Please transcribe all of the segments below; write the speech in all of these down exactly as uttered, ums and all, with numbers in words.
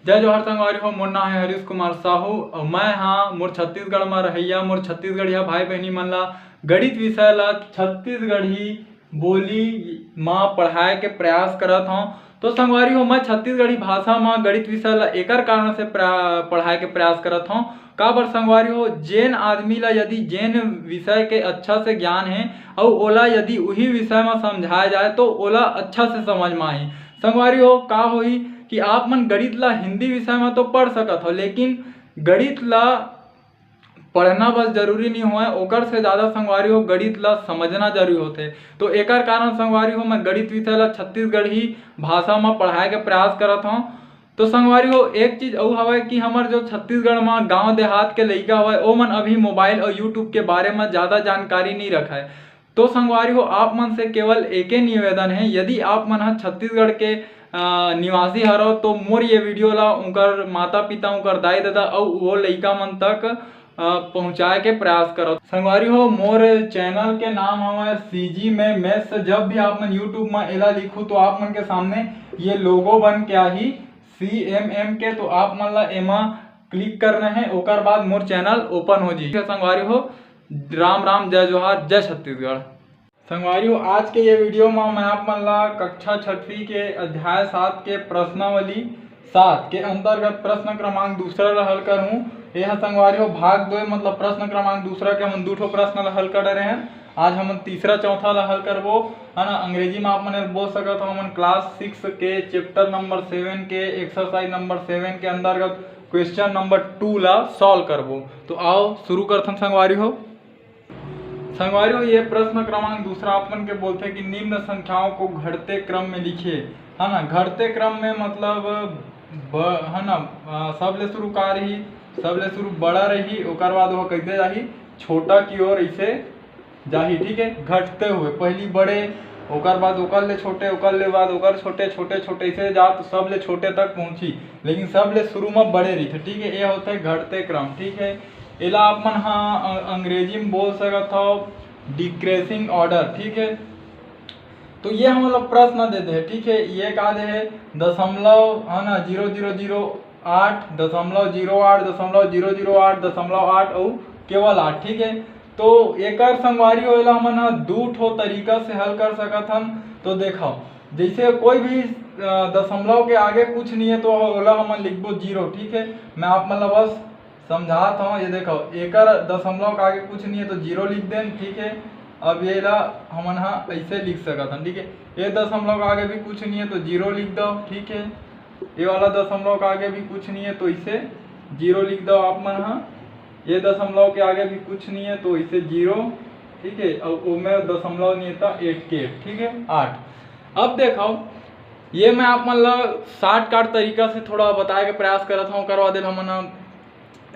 जय जोहार संगवारी हो, मोर नाम है हरीश कुमार साहू अउ मैं हाँ मोर छत्तीसगढ़ म रहइया मोर छत्तीसगढ़िया भाई बहनी मन ला गणित विषय ला छत्तीसगढ़ी बोली म पढ़ाए के प्रयास करत हौं। तो संगवारी हो, मैं छत्तीसगढ़ी भाषा म गणित विषय ला एकर कारण से प्रा-, पढ़ाए के प्रयास करत हौं। काबर संगवारी हो, जेन आदमी ला यदि जेन विषय के अच्छा से ज्ञान हे अउ ओला यदि उही विषय म समझाए जाए तो ओला अच्छा से समझ म आही। संगवारी हो, का होही कि आप मन गणित ला हिंदी विषय म तो पढ़ सकत हो, लेकिन गणित ला पढ़ना बस जरूरी नहीं होय, ओकर से ज़्यादा संगवारी हो गणित ला समझना जरूरी होथे। तो एकर कारण संगवारी हो मैं गणित विषय ला छत्तीसगढ़ी भाषा म पढ़ाए के प्रयास करत हौं। तो संगवारी हो, एक चीज अउ हवय कि हमर जो छत्तीसगढ़ म गांव देहात के लइका हवय, ओमन अभी मोबाइल अउ YouTube के बारे म ज्यादा जानकारी नइ रखय। तो संगवारी हो, आप मन से केवल एके निवेदन हे, यदि आप मन ह छत्तीसगढ़ के, अ, निवासी हरव, तो मोर ये वीडियो ला उनकर माता पिता, उनकर दाई ददा अउ वो लइका मन तक, अ, पहुंचाए के प्रयास करव। संगवारी हो, मोर चैनल के नाम हवय CG में Maths। जब भी आप मन YouTube म एला लिखू, तो आप मन के सामने ये लोगो बन के आही CMM के, तो आप मन ला एमा क्लिक करना है, ओकर बाद मोर चैनल ओपन हो जाही। संगवारी हो, राम राम, जय जोहार, जय छत्तीसगढ़। संगवारी हो, आज के ये वीडियो म मैं आप मन ला कक्षा छठवीं के अध्याय सात के प्रश्नावली सात के अंतर्गत प्रश्न क्रमांक दूसरा ला हल करहूँ। ये ह संगवारी हो भाग दो, मतलब प्रश्न क्रमांक दूसरा के हमन दू ठो प्रश्न ला हल कर रहे हैं। आज हमन तीसरा चौथा ला हल करबो, है ना। अंग्रेजी में आप मन बोल सकत हो, हमन क्लास सिक्स के चैप्टर नंबर सेवन के एक्सरसाइज नंबर सेवन के अंतर्गत क्वेश्चन नंबर टू ला सॉल्व करबो। तो आओ शुरू करथन संगवारी हो। संगवारी हो, ये प्रश्न क्रमांक दूसरा आप मन के बोलथे कि निम्न संख्याओं को घटते क्रम में लिखिए, है ना। घटते क्रम में मतलब ब-, है ना, अ, सबले शुरू का रही, सबले शुरू बड़ा रही, ओकर बाद वो कैसे जाही, छोटा की ओर ऐसे जाही, ठीक है। घटते हुए पहली बड़े, ओकर बाद ओकर ले छोटे, ओकर ले बाद ओकर छोटे, छोटे, छोटे ऐसे जा तो सबले छोटे तक पहुंची, लेकिन सबले शुरू में बड़े रहिथे, ठीक है। ये होथे घटते क्रम, ठीक है। एला आप मन हा अ-, अंग्रेजी में बोल सकत हो डिक्रीजिंग ऑर्डर, ठीक है। तो ये हमन ला प्रश्न दे दे हे, ठीक है। ये का दे हे, दशमलव, है ना, जीरो जीरो जीरो आठ, दशमलव जीरो आठ, दशमलव जीरो जीरो आठ, दशमलव आठ अउ केवल आठ, ठीक है। तो एकर संगवारी हो एला हमन ह दू ठो तरीका से हल कर सकत हन। तो देखो, जैसे कोई भी, अ, दशमलव के आगे कुछ नहीं है तो ओला हमन लिखबो जीरो, ठीक है। मैं आप मन ला बस समझात हौं। ये देखो, एकर दशमलव के आगे कुछ नहीं है तो जीरो लिख देन, ठीक है। अब ये ला हमन हा ऐसे लिख सकत हन, ठीक है। ये दशमलव के आगे भी कुछ नहीं है तो जीरो लिख दो, ठीक है। ये वाला दशमलव के आगे भी कुछ नहीं है तो इसे जीरो लिख दो आप मन हा। ये दशमलव के आगे भी कुछ नहीं है तो इसे जीरो, ठीक है। और ओमे दशमलव नहीं है तो एट के, ठीक है, आठ। अब देखो, ये मैं आप मन ला शॉर्टकट तरीका से थोड़ा बताए के प्रयास करत हौं, ओकर बाद हमन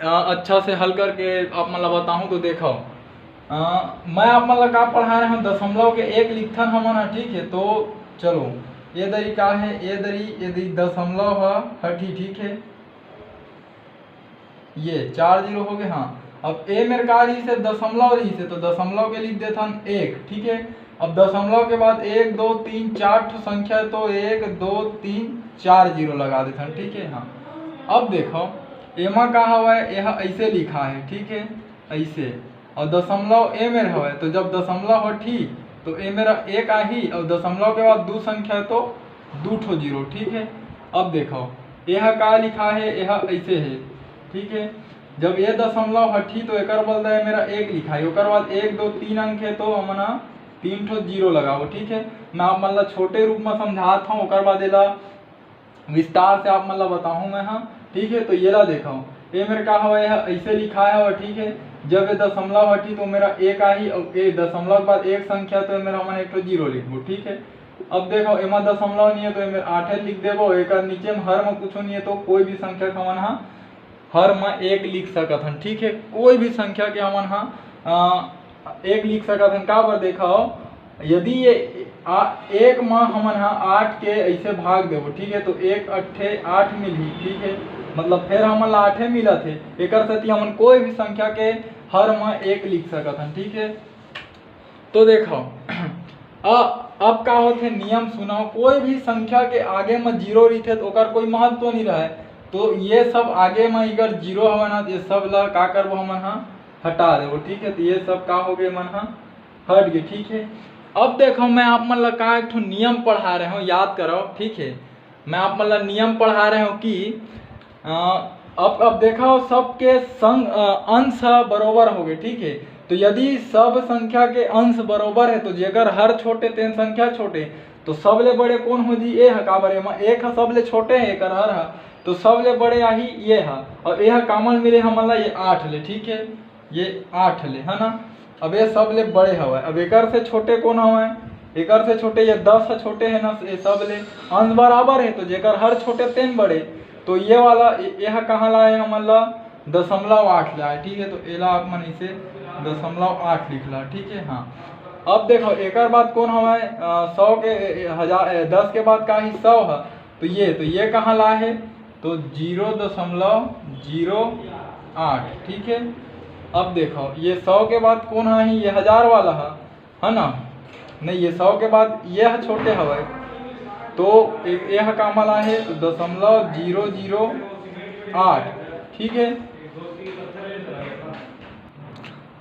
ह, अ, अच्छा से हल करके आप मन ला बताहूँ। तो देखो, अ, मैं आप मन ला का पढ़ाए हौं, दशमलव के एक लिखथन हमन ह, ठीक है। तो चलो, ये दरी का है, ये दरी, ये दरी दशमलव ह, हटी, ठीक है। ये चार जीरो हो गए। हाँ, अब ए मेर का रहिस हे, दशमलव रहिस हे, तो दशमलव के लिख देथन एक, ठीक है। अब दशमलव के बाद एक, दो, तीन, चार ठो संख्या, तो एक, दो, तीन, चार जीरो लगा देथन, ठीक है। हाँ, अब देखो, एमा का हवय, यह ऐसे लिखा है, ठीक है, ऐसे। और दशमलव ए मेर हवय, तो जब दशमलव हटही तो ए मेर एक आही, और दशमलव के बाद दू संख्या तो दू ठो जीरो, ठीक है। अब देखो, यह का लिखा है, यह ऐसे है, ठीक है। जब ये दशमलव हटही तो एकर बदला ए मेर एक लिखाही, ओकर बाद एक, दो, तीन अंक है तो हमन ह तीन ठो जीरो लगाबो, ठीक है। मैं आप मन ला छोटे रूप में समझात हूँ, ओकर बाद एला विस्तार से आप मन ला बताहूँ मैं, हाँ, ठीक है। तो ये ला देखो, ए मेर का हवय, यह ऐसे लिखाए हवय, ठीक है। जब ये दशमलव हटही तो मेर एक आही, और ए दशमलव के बाद एक संख्या तो ए मेर हमन एक ठो जीरो लिखबो, ठीक है। अब देखो, एमा दशमलव नहीं है तो ए मेर आठे लिख देबो। एकर नीचे में हर में कुछो नहीं है तो कोई भी संख्या के हमन हा हर में एक लिख सकत हन, ठीक है। कोई भी संख्या के हमन हा, अ, एक लिख सकत हन। काबर देखो, यदि ये आ, एक म हमन ह आठ के ऐसे भाग देबो, ठीक है, तो एक अट्ठे आठ मिलही, ठीक है, मतलब फिर हमन ला आठे मिलत हे। एकर सेती हमन कोई भी संख्या के हर म एक लिख सकत हन, ठीक है। तो देखो, अ, अब का होथे, नियम सुनो, कोई भी संख्या के आगे म जीरो रहिथे तो ओकर कोई महत्व नहीं रहे। तो ये सब आगे म अगर जीरो हवय ना, तो ये सब ला का करबो हमन ह, हटा देबो, ठीक है। तो ये सब का हो गए, मन ह हट गए, ठीक है। अब देखो, मैं आप मन ला का एक ठो नियम पढ़ा रहे हूँ, याद करो, ठीक है। मैं आप मन ला नियम पढ़ा रहे हूँ कि अ, अब अब देखो, सबके संग अ, अंश ह बरोबर हो गए, ठीक है। तो यदि सब संख्या के अंश बरोबर है, तो जेकर हर छोटे तेन संख्या छोटे, तो सबले बड़े कौन हो जी? ए ह। काबर एमा एक ह सबले छोटे है, एकर हर ह, तो सबले बड़े आही ये ह। और ए ह कामन मिले हमन ला, ये आठ ले, ठीक है, ये आठ ले, है ना। अब ये सबले बड़े हवय, अब एकर से छोटे कौन हवय? एकर से छोटे ये दस ह छोटे है ना, ये सबले अंश बराबर है, तो जेकर हर छोटे तेन बड़े। तो ये वाला ए- ये ह कहाँ ला है हमन ला? दशमलव आठ ला है, ठीक है। तो एला आप मन इसे दशमलव आठ लिख ला, ठीक है। हाँ, अब देखो, एकर बाद कौन हवय? अ, सौ के ए- ए- हजार ए, दस के बाद का ही सौ है, तो ये तो ये कहाँ ला है? तो जीरो दशमलव जीरो आठ, ठीक है। अब देखो, ये सौ के बाद कौन है? ये हजार वाला है, है ना? नहीं, ये सौ के बाद ये ह छोटे हवय, तो ए- ये ह कामा ला है? तो दशमलव जीरो जीरो आठ, ठीक है।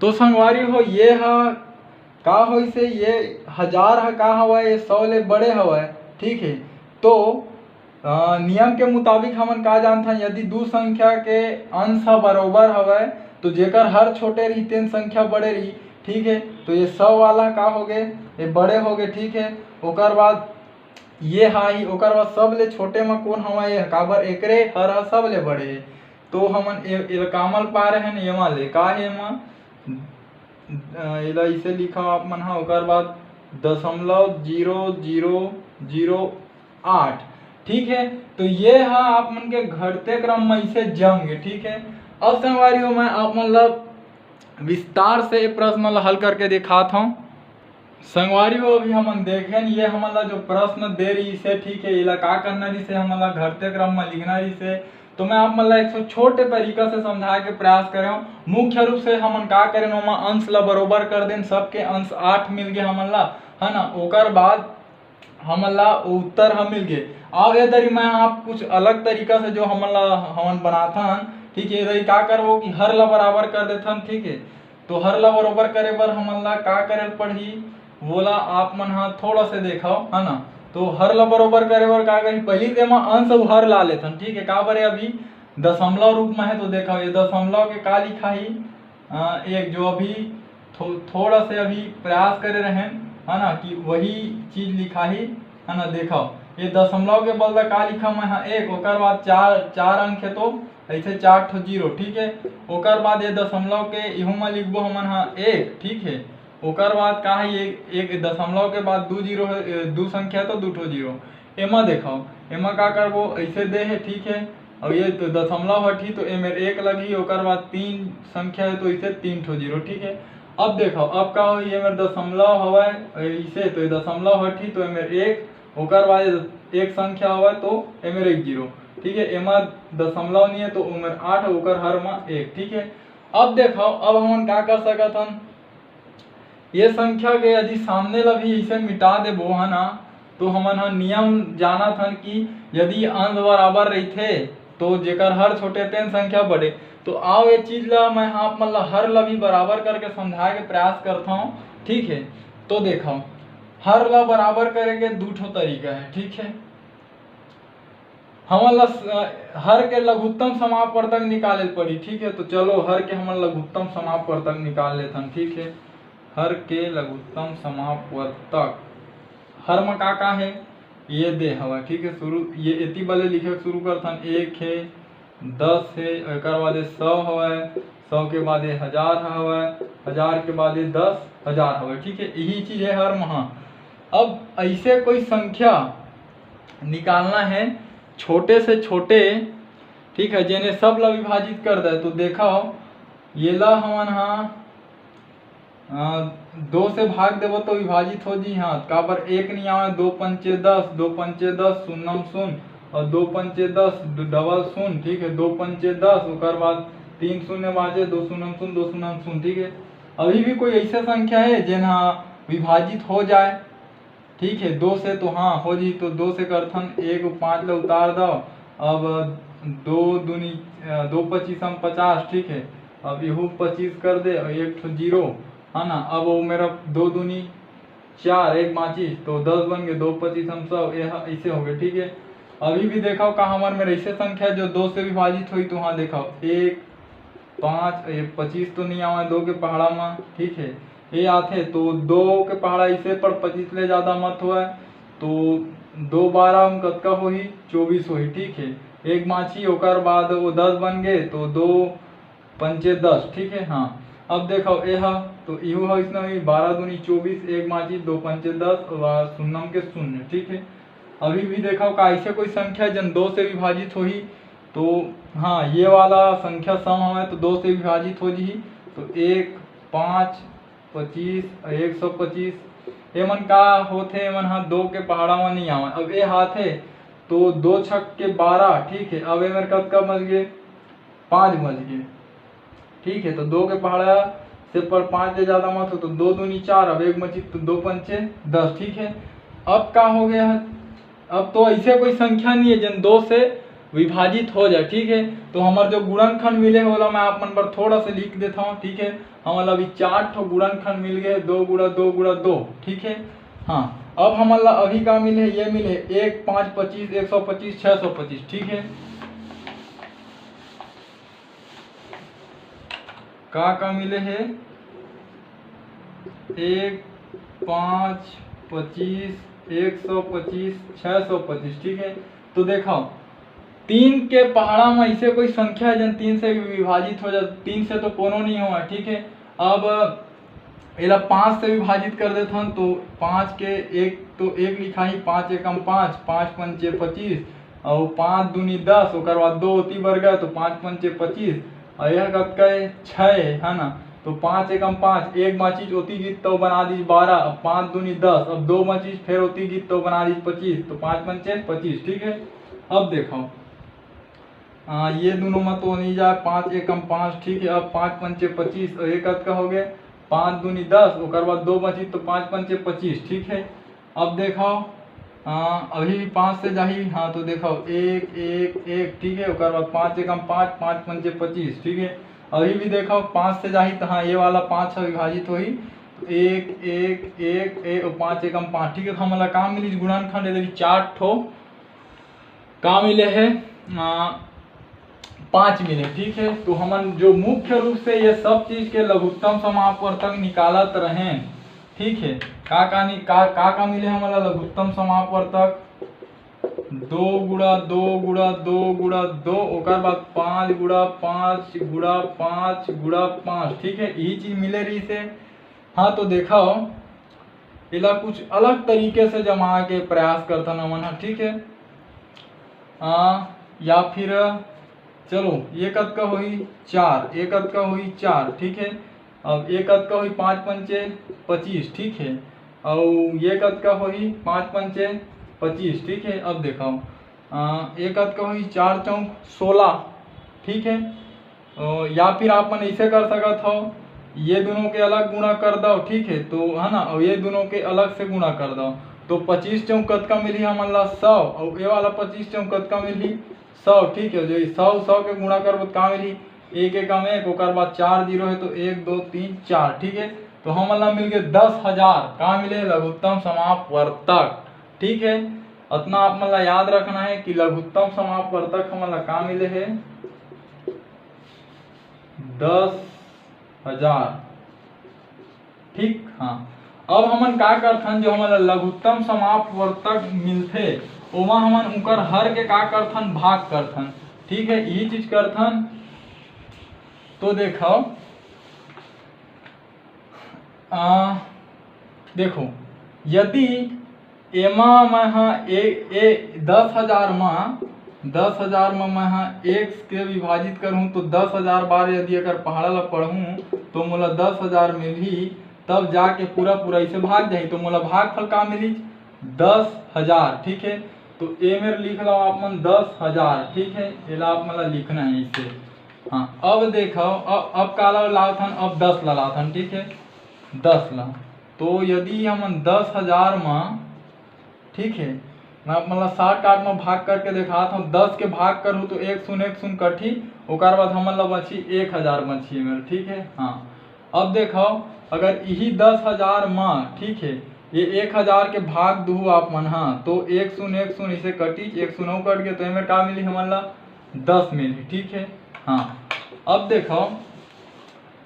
तो संगवारी हो, ये ह का होइसे, ये हजार ह का हवय, ये सौ ले बड़े हवय, ठीक है। तो अ, नियम के मुताबिक हमन का जानथन, यदि दू संख्या के अंश ह बरोबर हवय, तो जेकर हर छोटे रही, तेन संख्या बड़े रही, ठीक है। तो ये सौ वाला का हो गए? ये बड़े हो गए, ठीक है। ओकर बाद ये हा ही, ओकर बाद सबले छोटे म कौन हवय? ये ह। काबर? एकरे हर ह सबले बड़े है। तो हमन ए- एला कामा ला पाए रहेन, एमा ले का है, एमा अ, एला इसे लिखा आप मन हा, ओकर बाद दशमलव जीरो जीरो जीरो आठ, ठीक है। तो ये हा आप मन के घटते क्रम में इसे जम गे, ठीक है। अब संगवारी हो, मैं आप मन ला विस्तार से ये प्रश्न ला हल करके दिखात हूँ। संगवारी हो, अभी हमन देखेन, ये हमन ला जो प्रश्न दे रहिसे, ठीक है, एला का करना रहिसे, हमन ला घटते क्रम में लिखना रहिसे। तो मैं आप मन ला एक ठो छोटे तरीका से समझाए के प्रयास करे हूँ। मुख्य रूप से हमन का करेन, ओमा अंश ला बरोबर कर देन, सबके अंश आठ मिल गए हमन ला, है ना। ओकर बाद हमन ला उत्तर ह मिल गए। अब ये दरी मैं आप कुछ अलग तरीका से जो हमन ला हमन बनाथन, ठीक है, ये दरी का करबो कि हर ला बराबर कर देथन, ठीक है। तो हर ला बरोबर करे बर हमन ला का करे ल पड़ही, वोला आप मन ह थोड़ा से देखव, है ना। तो हर ला बरोबर करे बर का करही, पहली तेमा अंश अउ हर ला लेथन, ठीक है। काबर ये अभी दशमलव रूप में है, तो देखव ये दशमलव के का लिखाही, अ, एक जो अभी थो-, थोड़ा से अभी प्रयास करे रहेन, है ना, कि वही चीज लिखाही, है ना। देखव ये दशमलव के बदला का लिखा मैं ह, एक, ओकर बाद चार, चार अंक है तो ऐसे चार ठो जीरो, ठीक है। ओकर बाद ये दशमलव के इहू में लिखबो हमन ह एक, ठीक है। ओकर बाद का है, एक, एक दशमलव के बाद दू जीरो है, ए, दू संख्या तो दू ठो जीरो। एमा देखव, एमा का करबो, ऐसे दे है, ठीक है। और ये तो दशमलव हटही तो एमेर एक लगही, ओकर बाद तीन संख्या है तो इसे तीन ठो जीरो, ठीक है। अब देखव, अब का होही, एमेर दशमलव हवय, इसे तो ये दशमलव हटही तो एमेर एक, ओकर बाद एक संख्या हवय तो एमेर एक जीरो, ठीक है। एमा दशमलव नहीं है तो ओमेर आठ, ओकर हर मा एक, ठीक है। अब देखव, अब हमन का कर सकत हन, ये संख्या के यदि सामने ला भी इसे मिटा देबो, है ना, तो हमन ह नियम जानत हन कि यदि अंश बराबर रहिथे, तो जेकर हर छोटे तेन संख्या बड़े। तो आओ, ये चीज ला मैं आप मन ला हर ला भी बराबर करके समझाए के प्रयास करता हूँ, ठीक है। तो देखो, हर ला बराबर करे के दू ठो तरीका है, ठीक है। हमन ला स-, हर के लघुत्तम समापवर्तक निकाले ल पड़ी, ठीक है। तो चलो, हर के हमन लघुत्तम समापवर्तक निकाल लेथन, ठीक है। हर के लघुत्तम समापवर्तक, हर म का का है, ये दे हवय, ठीक है। शुरू ये एती बले लिखे के शुरू करथन, एक है, दस है, एकर बाद ये सौ हवय, सौ के बाद ये हजार हवय, हजार के बाद ये दस हजार हवय, ठीक है। यही चीज है हर म। अब ऐसे कोई संख्या निकालना है छोटे से छोटे, ठीक है, जेने सब ला विभाजित कर दे। तो देखो, ये ला हमन हा अ, दो से भाग देबो तो विभाजित हो जी। हाँ, काबर एक नहीं आवे, दो पंचे दस, दो पंचे दस, शून्यम शून्य, और दो पंचे दस, ड-, डबल शून्य, ठीक है, दो पंचे दस, ओकर बाद तीन शून्य बाजे, दो शून्यम शून्य, दो शून्यम शून्य, ठीक है। अभी भी कोई ऐसे संख्या है जेन हा विभाजित हो जाए, ठीक है, दो से तो हाँ हो जी, तो दो से करथन, एक पाँच ला उतार दो, अब दो दूनी, अ, दो पच्चीस हम पचास, ठीक है। अब यहू पच्चीस कर दे और एक ठो जीरो, है ना। अब वो मेरा दो दूनी चार, एक बाँचिस, तो दस बन गए, दो पच्चीस हम सौ, ये ह-, ऐसे हो गए, ठीक है। अभी भी देखो का हमर मेर ऐसे संख्या जो दो से विभाजित होई, तो हाँ देखो, एक, पाँच, ये पच्चीस तो नहीं आवे दो के पहाड़ा में, ठीक है, ये आथे, तो दो के पहाड़ा ऐसे पर पच्चीस ले ज़्यादा मत होए, तो दो बारह में कतका होही, चौबीस होही, ठीक है। एक बाँची, ओकर बाद वो दस बन गए, तो दो पंचे दस, ठीक है। हाँ, अब देखो ये हा, तो इहू हा इसना ही, बारह दूनी चौबीस, एक बाँची, दो पंचे दस, और शून्यम के शून्य, ठीक है। अभी भी देखो का ऐसे कोई संख्या जन दो से विभाजित होही, तो हाँ, ये वाला संख्या सम हवे तो दो से विभाजित हो जही, तो एक, पाँच, पच्चीस और एक सौ पच्चीस, एमन का होथे, एमन हा दो के पहाड़ा में नहीं आवे। अब ये हा आथे, तो दो छक के बारह, ठीक है। अब एमन कतका बच गए, पाँच बच गए, ठीक है। तो दो के पहाड़ा से पर पाँच ले ज़्यादा मत हो, तो दो दूनी चार, अब एक बची तो दो पंचे दस, ठीक है। अब का हो गया है, अब तो ऐसे कोई संख्या नहीं है जन दो से विभाजित हो जाए, ठीक है। तो हमार जो गुणनखंड मिले हे, ओला मैं आप मन बर थोड़ा सा लिख देता हूँ, ठीक है। हमन ला अभी चार ठो गुणनखंड मिल गए, दो गुणा दो गुणा दो, ठीक है। हाँ, अब हमन ला अभी का मिले हे, ये मिले एक, पाँच, पच्चीस, एक सौ पच्चीस, छः सौ पच्चीस, ठीक है। का का मिले हे, एक, पाँच, पच्चीस, एक सौ पच्चीस, छः सौ पच्चीस, ठीक है। तो देखो, तीन के पहाड़ा में ऐसे कोई संख्या है जन तीन से विभाजित हो जाए, तीन से तो कोनो नहीं हुआ, ठीक है। अब एला पाँच से विभाजित कर देथन, तो पाँच के एक तो एक लिखाही, पाँच एकम पाँच, पाँच पंचे पच्चीस, और पाँच दूनी दस, ओकर बाद दो ओती बर गए, तो पाँच पंचे पच्चीस, और यह कतका है, छः, है ना। तो पाँच एकम पाँच, एक बाँचिस ओती गिस तो बना दीस बारह, अब पाँच दूनी दस, अब दो बाँचिस फिर ओती गिस तो बना दीस पच्चीस, तो पाँच पंचे पच्चीस, ठीक है। अब देखो, हाँ, ये दोनों में तो नहीं जाए, पाँच एकम पाँच, ठीक है। अब पाँच पंचे पच्चीस, और एक कतका हो गए, पाँच दूनी दस, ओकर बाद दो बची तो पाँच पंचे पच्चीस, ठीक है। अब देखो, हाँ, अभी भी पाँच से जाही, हाँ, तो देखो एक, एक, एक, ठीक है, ओकर बाद पाँच एकम पाँच, पाँच पंचे पच्चीस, ठीक है। अभी भी देखो पाँच से जाही तो हाँ, ये वाला पाँच से विभाजित होही, तो एक, एक, एक, एक और पाँच एकम पाँच, ठीक है। तो हमला का मिली गुणनखंड, ये देखी चार ठो का मिले हे, आ, पाँच मिले, ठीक है। तो हमन जो मुख्य रूप से ये सब चीज के लघुत्तम समापवर्तक निकालत रहें, ठीक है। का का नि-, का, का, का मिले हमन ला लघुत्तम समापवर्तक, दो गुणा दो गुणा दो गुणा दो, ओकर बाद पाँच गुणा पाँच गुणा पाँच गुणा पाँच, ठीक है, यही चीज मिले रहिस हे। हाँ, तो देखो, एला कुछ अलग तरीके से जमा के प्रयास करथन हमन ह, ठीक है। आ, या फिर चलो, ये कतका होही, चार, ये कतका होही, चार, ठीक है। अब ये कतका होही, पाँच पंचे पच्चीस, ठीक है। और ये कतका होही, पाँच पंचे पच्चीस, ठीक है। अब देखो, आ, ये कतका होही, चार चौक सोलह, ठीक है। अ, या फिर आप मन ऐसे कर सकत हो, ये दोनों के अलग गुणा कर दो, ठीक है, तो है ना, और ये दोनों के अलग से गुणा कर दो, तो पच्चीस चौक कतका मिलही हमन ला, सौ, और ये वाला पच्चीस चौक कतका मिलही, सौ, ठीक है। जो ये सौ, सौ के गुणा करबो तो का मिलही, एक एकम एक, ओकर बाद चार जीरो है तो एक, दो, तीन, चार, ठीक है। तो हमन ला मिल गए दस हजार, का मिले, लघुत्तम समापवर्तक, ठीक है। अतना आप मन ला याद रखना है कि लघुत्तम समापवर्तक हमन ला का मिले है, दस हजार, ठीक। हाँ, अब हमन का करथन, जो हमन ला लघुत्तम समापवर्तक मिलथे, ओमा हमन उकर हर के का करथन, भाग करथन, ठीक है, यही चीज करथन। तो देखो, आ, देखो, यदि एमा मैं ह ए, ए, दस हजार म, दस हजार म मैं ह एक के विभाजित करहूँ, तो दस हजार बार यदि अगर पहाड़ा ला पढ़हूँ, तो मोला दस हजार मिलही, तब जाके पूरा पूरा इसे भाग जाही, तो मोला भागफल का मिली, दस हजार, ठीक है। तो ए मेर लिख लो आप मन दस हजार, ठीक है, एला आप मन ला लिखना है इसे। हाँ, अब देखो, अब, अब काला लाथन, अब दस ला लाथन, ठीक है, दस ला। तो यदि हमन दस हजार म, ठीक है, मैं आप मन ला शॉर्टकट में भाग करके देखात हूँ। दस के भाग करहूँ तो एक शून्य एक शून्य कटही, ओकर बाद हमन ला बची एक हजार बची है मेरा, ठीक है। हाँ, अब देखो, अगर इही दस हजार मा, ठीक है, ये एक हजार के भाग दुहू आप मन, हाँ, तो एक शून्य एक शून्य इसे कटी, एक शून्य कट गया, तो एमेर का मिली हमन ला? दस मिली, ठीक है। हाँ, अब देखो,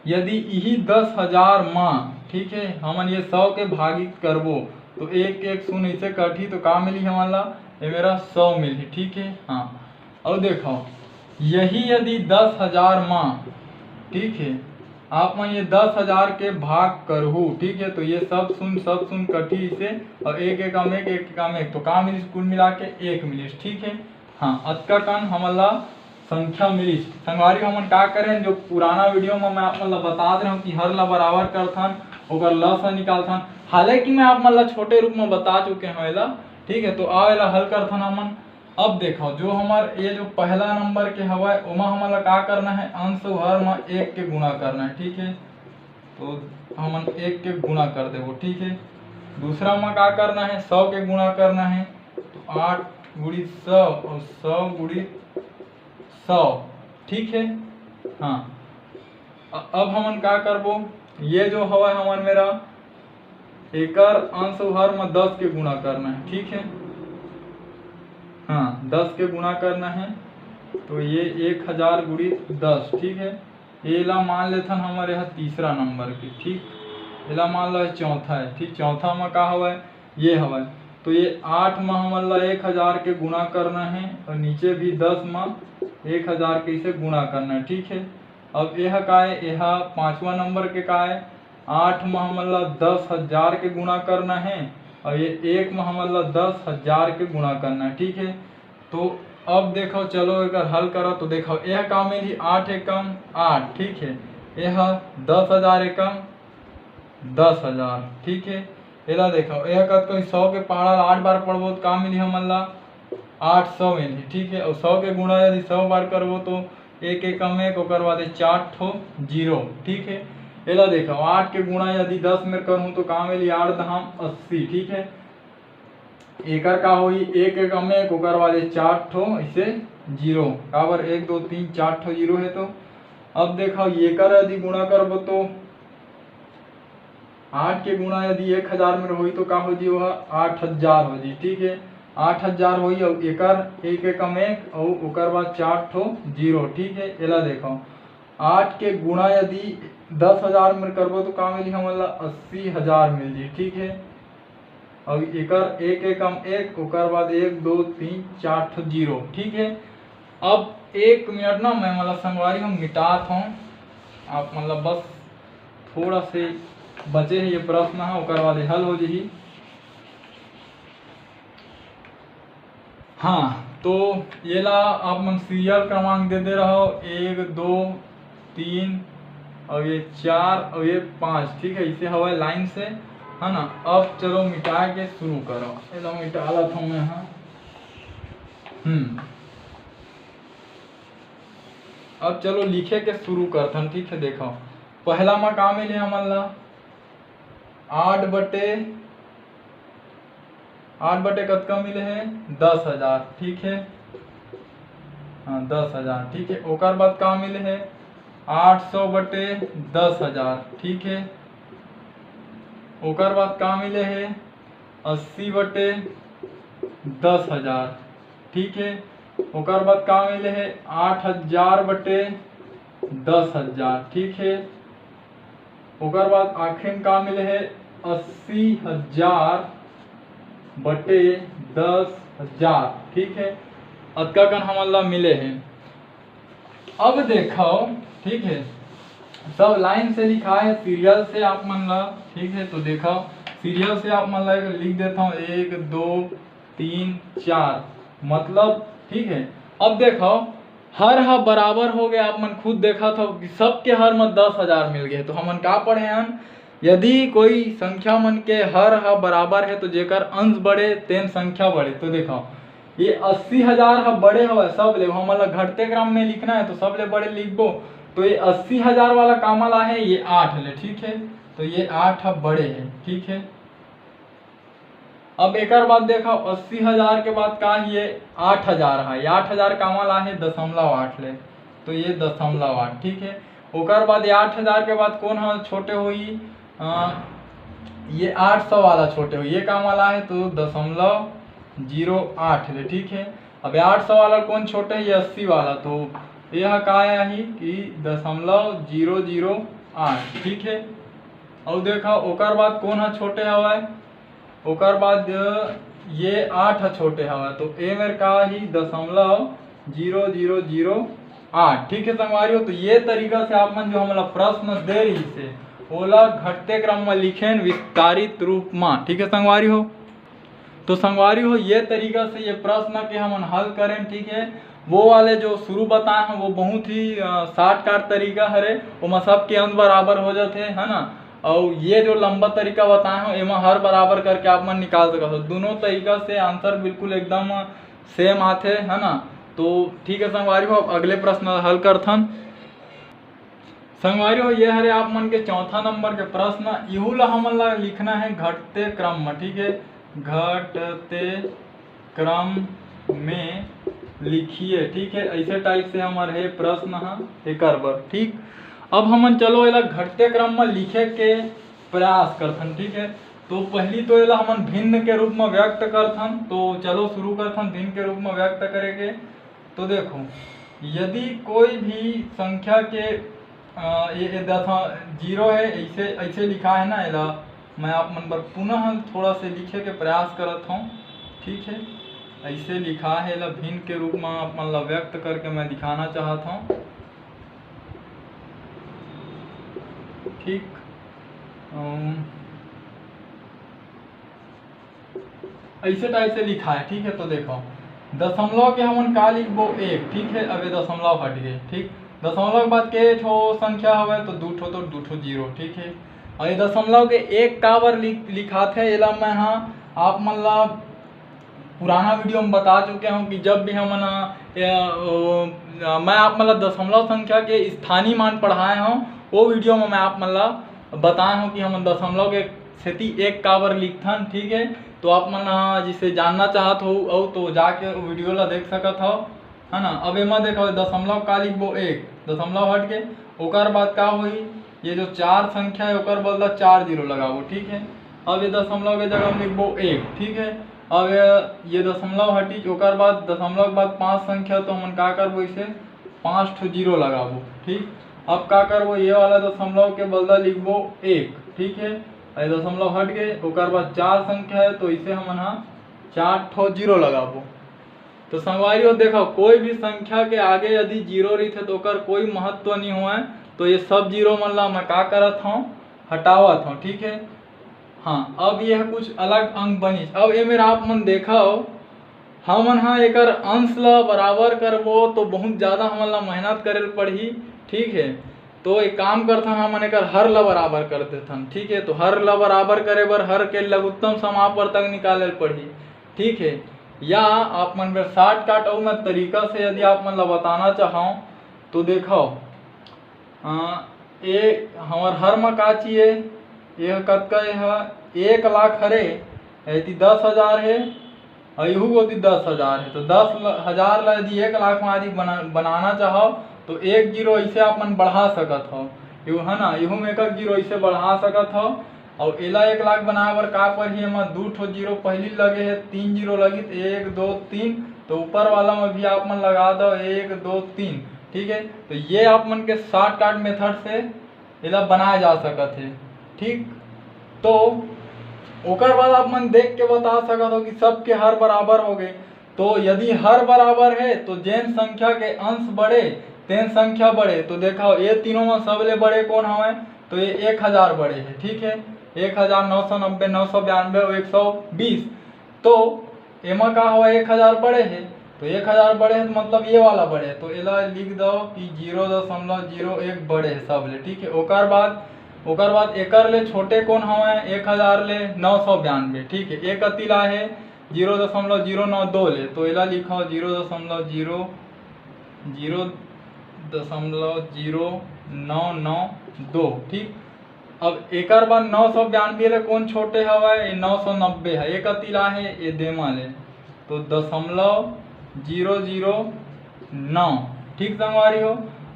यदि इही दस हजार मा, ठीक है, हमन ये सौ के भागित करबो, तो एक एक शून्य इसे कटही, तो का मिली हमन ला? ये मेरा सौ मिली, ठीक है। हाँ, और देखो, यही यदि दस हजार मा, ठीक है, आप मन ये दस हजार के भाग करहू, ठीक है, तो ये सब शून्य, सब शून्य कटही इसे, और एक एकम एक, एक एकम एक, तो का मिलिस? कुल मिला के एक मिलिस, ठीक है। हाँ, अतका कन हमन ला संख्या मिलिस। संगवारी, हमन का करेन, जो पुराना वीडियो में मैं आप मन ला बतात रहे हूँ कि हर ला बराबर करथन, ओकर लस ला निकालथन। हालांकि मैं आप मन ला छोटे रूप में बता चुके हूँ एला, ठीक है। तो आओ, एला हल करथन हमन। अब देखो, जो हमर ये जो पहला नंबर के हवय, ओमा हमन ला का करना है? अंश अउ हर मा एक के गुणा करना है, ठीक है। तो हमन एक के गुणा कर देबो, ठीक है। दूसरा मा का करना है? सौ के गुणा करना है। तो आठ गुणित सौ और सौ गुणित सौ, ठीक है। हाँ, अ-, अब हमन का करबो, ये जो हवय हमन मेरा, एकर अंश अउ हर मा दस के गुणा करना है, ठीक है। हाँ, दस के गुणा करना है, तो ये एक हजार गुणित दस, ठीक है। एला मान लेथन हमर यहाँ तीसरा नंबर के, ठीक। एला मान लो चौथा है, ठीक। चौथा मा का हवय? ये हवय। तो ये आठ मा हमन ला एक हजार के गुणा करना है और नीचे भी दस मा एक हजार के इसे गुणा करना है, ठीक है। अब यह का है? यह पांचवा नंबर के का है? आठ मा हमन ला दस हजार के गुणा करना है और ये एक मा हमन ला दस हजार के गुणा करना है, ठीक है। तो अब देखो, चलो एकर हल करो। तो देखो, यह का मिली? आठ एकम आठ, ठीक है। यह दस हजार एकम दस हजार, ठीक है। एला देखो, यह कतको सौ के पहाड़ा ला आठ बार पढ़बो तो का मिली हमन ला? आठ सौ मिली, ठीक है। और सौ के गुणा यदि सौ बार करबो तो एक एकम एक, ओकर बाद ये चार ठो जीरो, ठीक है। एला देखो, आठ के गुणा यदि दस में करहूँ तो का मिली? आठ दहाम अस्सी, ठीक है। एकर का होही? एक एकम एक, ओकर बाद ये चार ठो इसे जीरो, काबर एक दो तीन चार ठो जीरो है। तो अब देखो, एकर यदि गुणा करबो तो आठ के गुणा यदि एक हजार में होही तो का हो जी? वह आठ हजार हो जी, ठीक है। आठ हजार होही और एकर एक एकम एक और ओकर बाद चार ठो जीरो, ठीक है। एला देखो, आठ के गुणा यदि दस हजार में करबो तो का मिली हमन ला? अस्सी हजार मिल जी, ठीक है। और एकर एक एकम एक, ओकर बाद एक दो तीन चार ठो जीरो, ठीक है। अब एक मिनट ना, मैं मतलब संगवारी हम मिटात हूँ, आप मतलब बस थोड़ा से बचे है ये प्रश्न है, ओकर बाद ये हल हो जाही। हाँ, तो ये ला आप मन सीरियल क्रमांक दे दे रहो, एक दो तीन और ये चार और ये पाँच, ठीक है, इसे हवाए लाइन से, है ना। अब चलो मिटा के शुरू करो, ये ला मिटा ला था मैं, हाँ। हम्म, अब चलो लिखे के शुरू करथन, ठीक है। देखो, पहला मा का मिले हमन ला? आठ बटे, आठ बटे कतका मिले है? दस हजार, ठीक है। हाँ, दस हजार, ठीक है। ओकर बाद का मिले है? आठ सौ बटे दस हजार, ठीक है। ओकर बाद का मिले है? अस्सी बटे दस हजार, ठीक है। ओकर बाद का मिले है? आठ हजार बटे दस हजार, ठीक है। ओकर बाद आखिरी में का मिले है? अस्सी हजार बटे दस हजार, ठीक है। अतका कन हमन ला मिले है। अब देखो, ठीक है, सब लाइन से लिखा है, सीरियल से आप मन ला, ठीक है। तो देखो, सीरियल से आप मन ला लिख देता हूँ, एक, दो, तीन, चार, मतलब, ठीक है। अब देखो, हर ह बराबर हो गया, आप मन खुद देखा था कि सबके हर में दस हजार मिल गए। तो हमन का पढ़े हन, यदि कोई संख्या मन के हर ह बराबर है तो जेकर अंश बड़े तेन संख्या बड़े। तो देखो, ये अस्सी हजार ह बड़े हवय सब ले, हमन ला घटते क्रम में लिखना है तो सब ले बड़े लिखबो। तो ये अस्सी हजार वाला कामा ला है, ये आठ ले, ठीक है। तो ये आठ ह बड़े है, ठीक है। अब एकर बाद देखा, अस्सी हजार के बाद का ही ये आठ हजार है, ये आठ हजार कामा ला है दशमलव आठ ले, तो ये दशमलव आठ, ठीक है। ओकर बाद ये आठ हजार के बाद कौन है छोटे होई? अ, ये आठ सौ वाला छोटे होई, ये कामा ला है तो दशमलव जीरो आठ ले, ठीक है। अब ये आठ सौ वाला कौन छोटे है? ये अस्सी वाला, तो ये ह का आही कि दशमलव जीरो जीरो आठ, ठीक है। और देखा, ओकर बाद कौन है छोटे हवा है? ओकर बाद ये आठ ह छोटे हवय, तो ए मेर का ही दशमलव जीरो जीरो जीरो आठ। ठीक है संगवारी हो, तो ये तरीका से आप मन जो हमला प्रश्न दे रही से, ओला घटते क्रम में लिखेन विस्तारित रूप में। ठीक है संगवारी हो, तो संगवारी हो, ये तरीका से ये प्रश्न के हमन हल करें। ठीक है, वो वाले जो शुरू बताए हैं वो बहुत ही शॉर्टकट तरीका हरे, ओमा सबके अंश बराबर हो जाते, है ना। और ये जो लंबा तरीका बताए हैं, एमा हर बराबर करके आप मन निकाल सकत हो। दोनों तरीका से आंसर बिल्कुल एकदम सेम आथे, है ना। तो ठीक है संगवारी हो, अब अगले प्रश्न हल करथन। संगवारी हो, ये हरे आप मन के चौथा नंबर के प्रश्न। इहू ला हमन ला लिखना है घटते क्रम में। ठीक है, घटते क्रम में लिखिए। ठीक है, ऐसे टाइप से हमर हे प्रश्न ह एकर बर। ठीक, अब हमन चलो एला घटते क्रम में लिखे के प्रयास करथन। ठीक है, तो पहली तो एला हमन भिन्न के रूप में व्यक्त करथन। तो चलो शुरू करथन भिन्न के रूप में व्यक्त करे के। तो देखो, यदि कोई भी संख्या के अ, ये, ये दस जीरो है, ऐसे ऐसे लिखा है ना, एला मैं आप मन बर पुनः थोड़ा से लिखे के प्रयास करत हूँ। ठीक है, ऐसे लिखा है, एला भिन्न के रूप में आप मन ला व्यक्त करके मैं दिखाना चाहत हूँ। ठीक, अम, ऐसे टाइप से लिखा है। ठीक है, तो देखो, दशमलव के हमन का लिखबो? एक। ठीक है, अब ये दशमलव हट गए। ठीक, दशमलव के बाद के ठो संख्या हवे, तो दू ठो, तो दू ठो जीरो। ठीक है, और ये दशमलव के एक काबर लिख लिखात है, एला मैं हाँ आप मन ला पुराना वीडियो में बता चुके हूँ कि जब भी हमन, अ, अ, मैं आप मन ला दशमलव संख्या के स्थानीय मान पढ़ाए हूँ, वो वीडियो में मैं आप मन ला बताए हूँ कि हमन दशमलव के सेती एक काबर लिखथन। ठीक है, तो आप मन ह जैसे जानना चाहत हो अउ तो जाके वीडियो ला देख सकत हो, है ना। अब एमा देखो, दशमलव का लिखबो? एक, दशमलव हट के, ओकर बाद का होही? ये जो चार संख्या है, ओकर बदला चार जीरो लगाबो। ठीक है, अब ये दशमलव के जगह हम लिखबो एक। ठीक है, अब ये, ये दशमलव हटी, ओकर बाद दशमलव के बाद पांच संख्या, तो हमन का करबो? इसे पांच ठो जीरो लगाबो। ठीक, अब का करबो? ये वाला दशमलव के बदला लिखबो एक। ठीक है, ये दशमलव हट गए, ओकर बाद चार संख्या है, तो इसे हमन हा चार ठो जीरो लगाबो। तो संगवारी हो, देखो, कोई भी संख्या के आगे यदि जीरो रहिथे, तो ओकर कोई महत्व नहीं हुआ है। तो ये सब जीरो मन ला मैं का करत हूँ? हटावत हूँ। ठीक है, हाँ, अब यह कुछ अलग अंक बनिस। अब ये मेरा आप मन देखो, हमन हा एकर अंश ला बराबर करबो, तो बहुत ज़्यादा हमन ला मेहनत करे ल पड़ही। ठीक है, तो एक काम करथन, हमन एकर हर ला बराबर कर देथन। ठीक है, तो हर ला बराबर करे बर हर के लघुत्तम समापवर्तक निकाले ल पड़ही। ठीक है, या आप मन बर शॉर्टकट अउ मैं तरीका से यदि आप मन ला बताना चाहूँ, तो देखो, अ, ए हमर हर म का चाहिए? ये कतका? ये ह एक लाख हरे, एती दस हजार हे, अउ इहू कोती दस हजार हे। तो दस हजार ला यदि एक लाख म यदि बना, बनाना चाहो, तो एक जीरो ऐसे आप मन बढ़ा सकत हो, यू है ना, इहू में एक जीरो ऐसे बढ़ा सकत हो। अउ एला एक लाख बनाए बर का परही? एमा दू ठो जीरो पहली लगे हे, तीन जीरो लगी, तो एक, दो, तीन, तो ऊपर वाला में भी आप मन लगा दो एक, दो, तीन। ठीक है, तो ये आप मन के शॉर्टकट मेथड से एला बनाए जा सकत हे। ठीक, तो ओकर बाद आप मन देख के बता सकत हो कि सबके हर बराबर हो गए। तो यदि हर बराबर है, तो जेन संख्या के अंश बड़े, तेन संख्या बड़े। तो देखो, ये तीनों में सबले बड़े कौन हवे? तो ये एक हजार बड़े है। ठीक है, एक हजार, नौ सौ नब्बे, नौ सौ बयानबे और एक सौ बीस। तो एमा का हवा? एक हजार बड़े हे, तो एक हजार बड़े हे, तो मतलब ये वाला बड़े हे, तो एला लिख दो कि जीरो दशमलव जीरो एक बड़े हे सबले। ठीक है, ओकर बाद, ओकर बाद एकर ले छोटे कौन हवे? एक हजार ले नौ सौ बयानबे। ठीक है, एक अति ला हे जीरो दशमलव जीरो नौ दो ले, तो एला लिखो जीरो दशमलव जीरो, जीरो दशमलव जीरो नौ नौ दो। ठीक, अब एकर बाद नौ सौ बयानबे ले कौन छोटे हवय? ये नौ सौ नब्बे है, एक अतिला है, ये देमा ले, तो दशमलव जीरो जीरो नौ। ठीक संगवारी हो,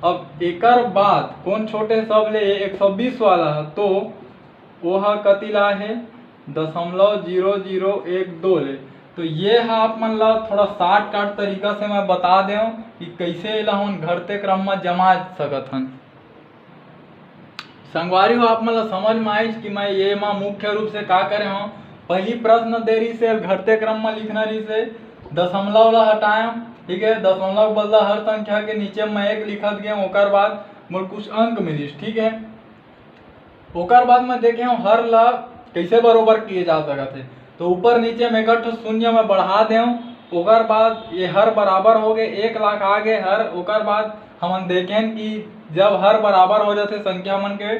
अब एकर बाद कौन छोटे सब ले? ये एक सौ बीस वाला है, तो वो ह कतिला है? दशमलव जीरो जीरो एक दो ले। तो ये ह आप मन ला थोड़ा शॉर्टकट तरीका से मैं बता देव कि कैसे एला हमन घटते क्रम में जमा सकत हन। संगवारी हो, आप मन ला समझ में आइस कि मैं ये मा मुख्य रूप से का करे हूँ। पहली प्रश्न दे रही से घटते क्रम में लिखना रही से, दशमलव ला हटाएम, ठीक है, दशमलव के बदला हर संख्या के नीचे मैं एक लिखत गए, ओकर बाद मोर कुछ अंक मिलिस, ठीक है। ओकर बाद मैं देखे हूँ हर ला कैसे बरोबर किए जा सकत है। तो ऊपर नीचे में एक ठो शून्य में बढ़ा देव, ओकर बाद ये हर बराबर हो गए, एक लाख आ गए हर। ओकर बाद हमन देखें कि जब हर बराबर हो जाते संख्या मन के,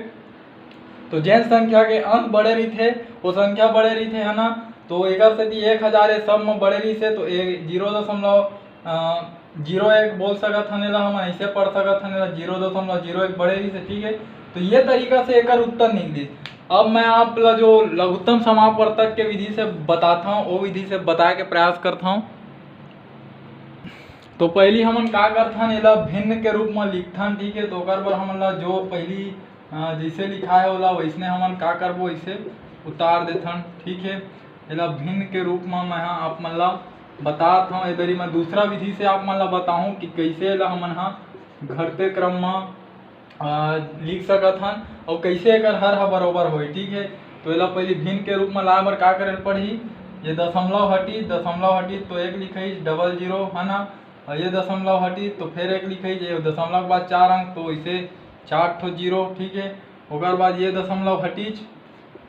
तो जेन संख्या के अंक बड़े रहिथे, वो संख्या बड़े रहिथे, है ना। तो एकर सेती एक हजार ये सब में बड़े रहिसे, तो ए जीरो दशमलव अ, जीरो एक बोल सकत हन, एला हमन ऐसे पढ़ सकत हन, एला जीरो दशमलव जीरो एक बड़े रहिसे, ठीक है। तो ये तरीका से एकर उत्तर निकलिस। अब मैं आप ला जो लघुत्तम समापवर्तक के विधि से बताता हूँ, वो विधि से बताए के प्रयास करता हूँ। तो पहली हमन का करथन, एला भिन्न के रूप में लिखथन, ठीक है। तो ओकर बर हमन ला जो पहली अ, जैसे लिखाए होला वैसने हमन का करबो, इसे उतार देथन, ठीक है। एला भिन्न के रूप में मैं ह आप मन ला बतात हूँ। ए दरी मैं दूसरा विधि से आप मन ला बताहूँ कि कैसे एला हमन ह घटते क्रम में अ, लिख सकत हन और कैसे एकर हर ह बरोबर होई, ठीक है। तो एला पहली भिन्न के रूप में लाए बर का करे ल पड़ही? ये दशमलव हटी, दशमलव हटी तो एक लिखाई, डबल जीरो, है ना, और ये दशमलव हटी तो फिर एक लिखाई, ये दशमलव के बाद चार अंक, तो इसे चार ठो जीरो, ठीक है। ओकर बाद ये दशमलव हटीच,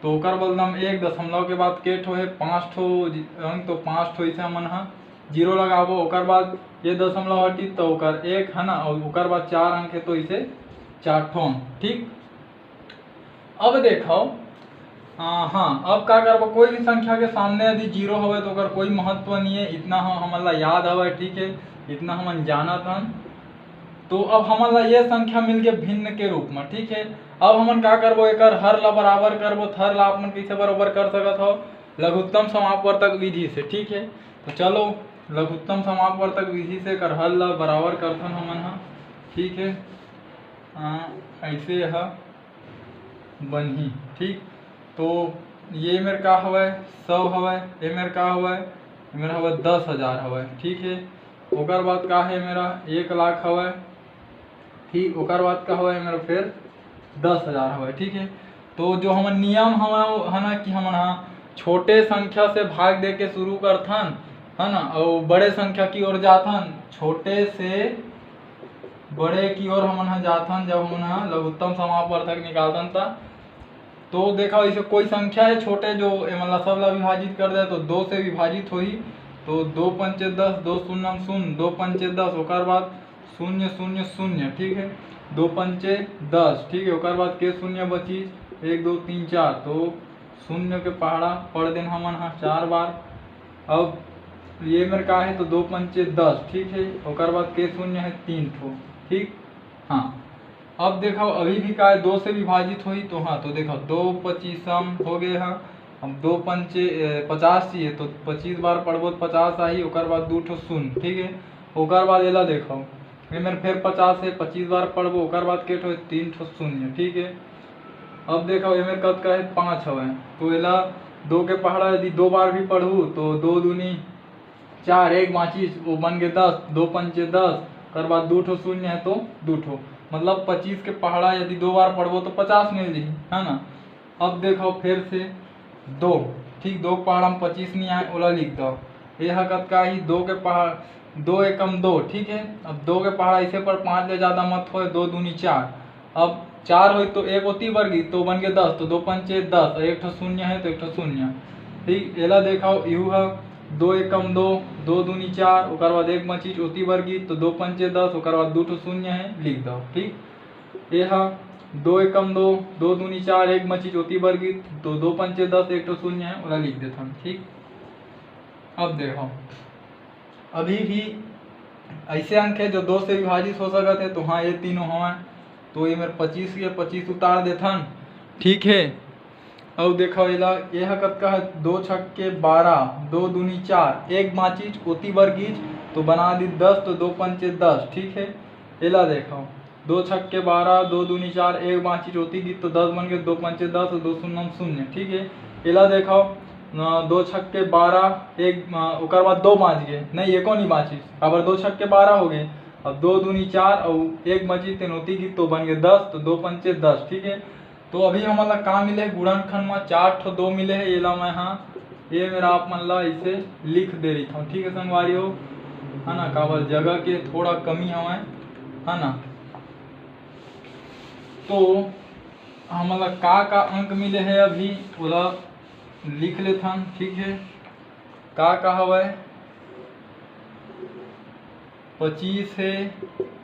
तो ओकर बदला में एक दशमलव के बाद के ठो है, पाँच ठो अंक, तो पाँच ठो इसे हमन ह जीरो लगाबो। ओकर बाद ये दशमलव हटीच तो ओकर एक, है ना, और ओकर बाद चार अंक है तो इसे चार ठो अंक, ठीक। अब देखो, आ, हाँ, अब का करबो, कोई भी संख्या के सामने यदि जीरो हवे तो ओकर कोई महत्व नहीं है, इतना हम हमन ला याद हवे, ठीक है, इतना हमन जानत हन। तो अब हमन ला ये संख्या मिल गए भिन्न के रूप में, ठीक है। अब हमन का करबो, एकर हर ला बराबर करबो। तो हर ला आप मन कैसे बराबर कर सकत हो? लघुत्तम समापवर्तक विधि से, ठीक है। तो चलो, लघुत्तम समापवर्तक विधि से एकर हर ला बराबर करथन हमन ह, ठीक है। आ, ऐसे ह बनही, ठीक। तो ये मेर का हवय? सौ हवय। ये मेर का हवय? ये मेर हवय दस हजार हवय, ठीक है। ओकर बाद का है मेरा? एक लाख हवय, ठीक। ओकर बाद का हवय मेरा? फिर दस हजार हवय, ठीक है। तो जो हमन नियम हवय वो है ना कि हमन ह छोटे संख्या से भाग दे के शुरू करथन, है ना, और बड़े संख्या की ओर जाथन। छोटे से बड़े की ओर हमन ह जाथन, जब हमन ह लघुत्तम समापवर्तक निकालथन त। तो देखा, इसे कोई संख्या है छोटे जो एमन ला सब ला विभाजित कर दे, तो दो से विभाजित होही। तो दो पंचे दस, दो शून्य शून्य, दो पंचे दस, ओकर बाद शून्य शून्य शून्य, ठीक है, दो पंचे दस, ठीक है। ओकर बाद के शून्य बचीस, एक, दो, तीन, चार, तो शून्य के पहाड़ा पढ़ देन हमन ह चार बार। अब ये मेर का है, तो दो पंचे दस, ठीक है। ओकर बाद के शून्य है तीन ठो, ठीक। हाँ, अब देखो, अभी भी का है, दो से विभाजित होही, तो हाँ, तो देखो, दो पच्चीसम हो गए ह। अब दो पंचे, ए, पचास चाहिए, तो पच्चीस बार पढ़बो तो पचास आही, ओकर बाद दू ठो शून्य, ठीक है। ओकर बाद एला देखो, एमेर फिर पचास है, पच्चीस बार पढ़बो, ओकर बाद के ठो? तीन ठो शून्य, ठीक है। अब देखो, एमेर कतका है? पाँच हवय। तो एला दो के पहाड़ा यदि दो बार भी पढ़ू, तो दो दूनी चार, एक बाँचिस, वो बन के दस, दो पंचे दस, ओकर बाद दू ठो शून्य है तो दू ठो, मतलब पच्चीस के पहाड़ा यदि दो बार पढ़बो तो पचास मिल जही, है ना। अब देखो फिर से दो, ठीक, दो के पहाड़ा में पच्चीस नहीं आए, ओला लिख दो। ये ह कतका ही? दो के पहाड़, दो एकम दो, ठीक है। अब दो के पहाड़ा ऐसे पर पाँच ले ज़्यादा मत होए, दो दूनी चार, अब चार होई तो एक ओती बर गिस, तो बन के दस, तो दो पंचे दस, और एक ठो शून्य है तो एक ठो शून्य। ठीक, एला देखो, इहू ह दो एकम दो, दो दूनी चार, ओकर बाद एक बचिस ओती बर गिस, तो दो पंचे दस, ओकर बाद दू ठो शून्य है, लिख दो। ठीक, ये ह दो एकम दो, दो दूनी चार, एक बचिस ओती बर गिस, तो दो पंचे दस, एक ठो शून्य है, ओला लिख देथन। ठीक, अब देखो, अभी भी ऐसे अंक है जो दो से विभाजित हो सकत है, तो हाँ, ये तीनों हवय। तो ये मेर पच्चीस के पच्चीस उतार देथन, ठीक है। अउ देखो एला, ये ह कतका है, दो छक्के बारह, दो दूनी चार, एक बाँचिस ओती बर गिस तो बना दी दस, तो दो पंचे दस। ठीक है, एला देखो, दो छक्के बारह, दो दूनी चार, एक बाँचिस ओती गिस तो दस बन गे, दो पंचे दस और दो शून्य शून्य। ठीक है, एला देखो, अ, दो छक्के बारह, एक, अ, ओकर बाद दो बाँच गे, नहीं, एको नहीं बाँचिस, काबर दो छक्के बारह हो गए। अब दो दूनी चार और एक बाँचिस तेन ओती गिस तो बन गे दस, तो दो पंचे दस। ठीक है, तो अभी हमन ला का मिले हे गुणनखंड म, चार ठो दो मिले हे। एला मैं हा, ये मेरा आप मन ला इसे लिख दे रही हूँ, ठीक है संगवारी हो, है ना, काबर जगह के थोड़ा कमी हवय, है ना। तो हमन ला का का अंक मिले हे अभी, ओला लिख लेथन। ठीक है, का का हवय, पच्चीस हे,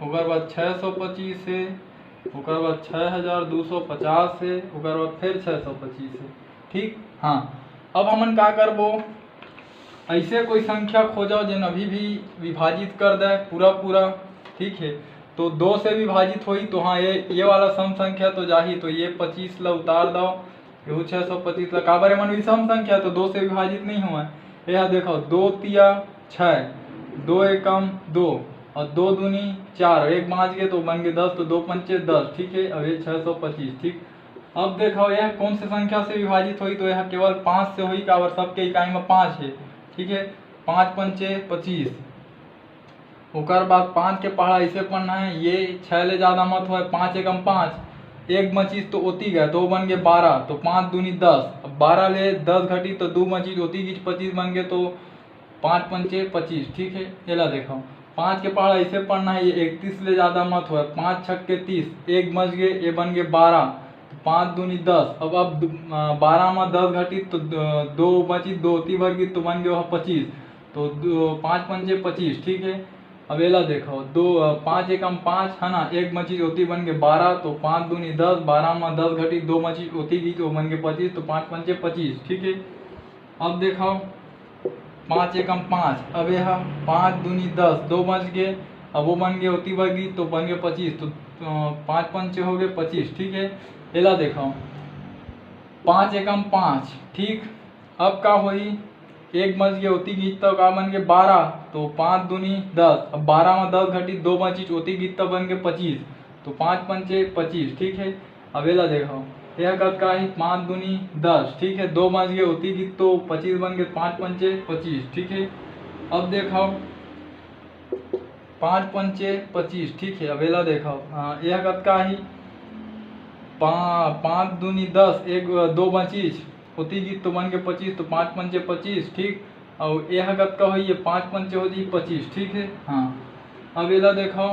ओकर बाद छः सौ पच्चीस हे, ओकर बाद छः हज़ार दो सौ पचास हे, ओकर बाद फिर छः सौ पच्चीस हे। ठीक, हाँ, अब हमन का करबो, ऐसे कोई संख्या खोजो जेन अभी भी विभाजित कर दे पूरा पूरा। ठीक है, तो दो से विभाजित होई तो हाँ, ये ये वाला सम संख्या तो जाही, तो ये पच्चीस ला उतार दो, एहू छः सौ पच्चीस ला, काबर एमन विषम संख्या तो दो से विभाजित नहीं होवय। ये हा देखो, दो तिया छः, दो एकम दो और दो दूनी चार, एक बाँच गे तो बन गे दस, तो दो पंचे दस। ठीक है, अब ये छः सौ पच्चीस। ठीक, अब देखो यह कौन से संख्या से विभाजित होई, तो यह केवल पाँच से होई, काबर सबके इकाई में पाँच है। ठीक है, पाँच पंचे पच्चीस। ओकर बाद पाँच के पहाड़ा ऐसे पढ़ना है, ये छः ले ज़्यादा मत होए, पाँच एकम पाँच, एक बचिस तो ओती गए, दो बन गए बारह, तो पाँच दूनी दस। अब बारह ले दस घटी तो दो बचिस, ओती गिस पच्चीस बन गए, तो पाँच पंचे पच्चीस। ठीक है, एला देखो, पाँच के पहाड़ा ऐसे पढ़ना है, ये इकतीस ले ज़्यादा मत होए, पाँच छक्के तीस, एक बच गए, ये बन गए बारह, तो पाँच दूनी दस। अब अब दु- अ, बारह में दस घटी तो द- दो बची, दो ओती बर गई तो बन गए वह पच्चीस, तो दो, पाँच पंचे पच्चीस। ठीक है, अब एला देखो, दो अ, पाँच एकम पाँच है ना, एक बची ओती बन गए बारह, तो पाँच दूनी दस, बारह में दस घटी दो बची ओती गई तो बन गए पच्चीस, तो पाँच पंचे पच्चीस। ठीक है, अब देखो, पाँच एकम पाँच, अब यह पाँच दूनी दस, दो बच गए, अब वो बन गए ओती बर गई तो बन गए पच्चीस, तो अ, पाँच पंचे हो गए पच्चीस। ठीक है, एला देखो, पाँच एकम पाँच। ठीक, अब का होई, एक बच गए ओती गई तो का बन गए बारह, तो पाँच दूनी दस, अब बारह में दस घटी दो बची ओती गई तो बन गए पच्चीस, तो पाँच पंचे पच्चीस। ठीक है, अब एला देखो, यह कतका ही, पाँच दूनी दस। ठीक है, दो बच गए ओती गई तो पच्चीस बन गए, पाँच पंचे पच्चीस। ठीक है, अब देखो, पाँच पंचे पच्चीस। ठीक है, अब एला देखो, हाँ, यह कतका ही, पा, पाँच दूनी दस, एक दो बचीस, ओती गई तो बन के पच्चीस, तो पाँच पंचे पच्चीस। ठीक, और यह कतका होई, ये पाँच पंचे हो जी पच्चीस। ठीक है, हाँ, अब एला देखो,